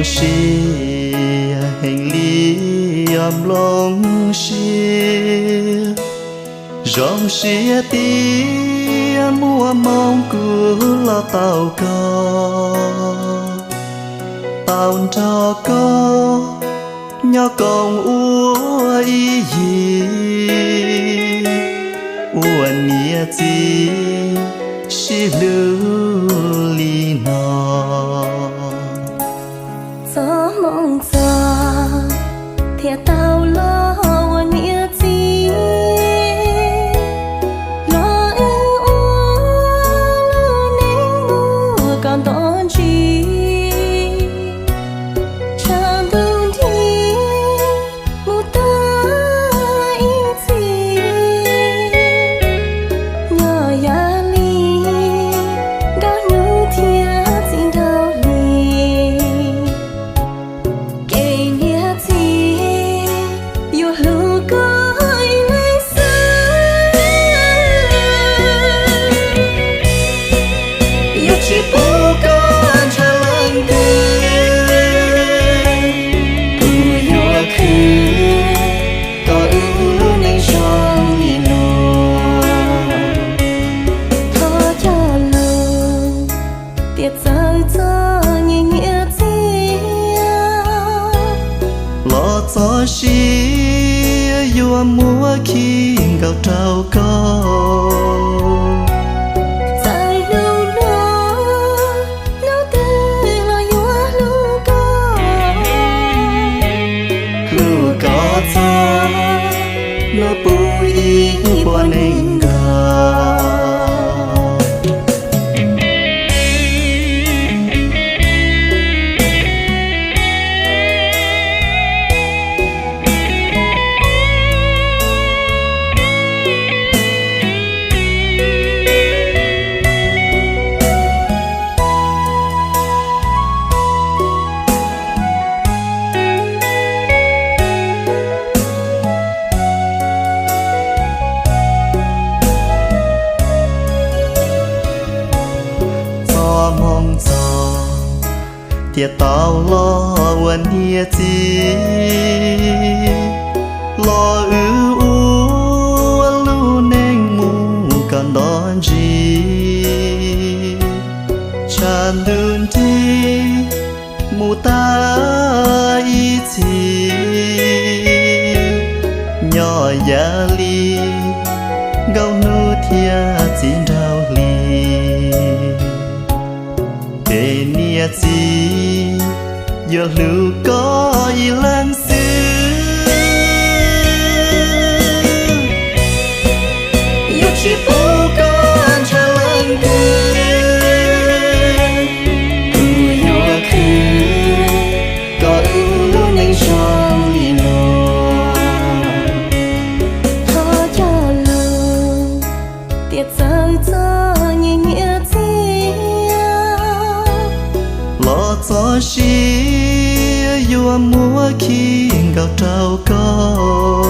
Siab heev li os nplooj siab, zoo siab tias muaj hmoo kuv los tau koj, tau nrog koj nyob koom ua ib yig, ua niam txiv sib hlub li no. Txoj hmoo txog thiaj tau los ua niam txiv, los wb ua lub neej mus kom nto ntsis, tshav ntuj nrig mus tag ib txhis, nyob yam li nkauj hnub thiab txiv nraug hli. Kev niam txiv yuav hlub koj ib leeg xwb, yuav tsis pub koj ntshaw leej twg, kuv yuav khwv kom wb lub neej zoo li no. Thov cog lus tias txawm txom nyem nyiam txiag, los txoj sia yuav muab khi nkaus rau koj. Txawm hnub no hnub twg los yuav hlub koj, hlub koj txog lub puv ib puas neeg nkaus. Txoj hmoo txog thiaj tau los ua niam txiv, los wb ua lub neej mus kom nto ntsis, tshav ntuj nrig mus tag ib txhis, nyob yam li nkauj hnub thiab txiv nraug hli. Kev niam txiv yuav hlub koj ib leeg xwb, yuav tsis pub koj ntshaw leej twg, kuv yuav khwv kom wb lub neej zoo li no. Thov cog lus tias txawm txom nyem nyiam txiag, los txoj sia yuav muab khi nkaus rau koj.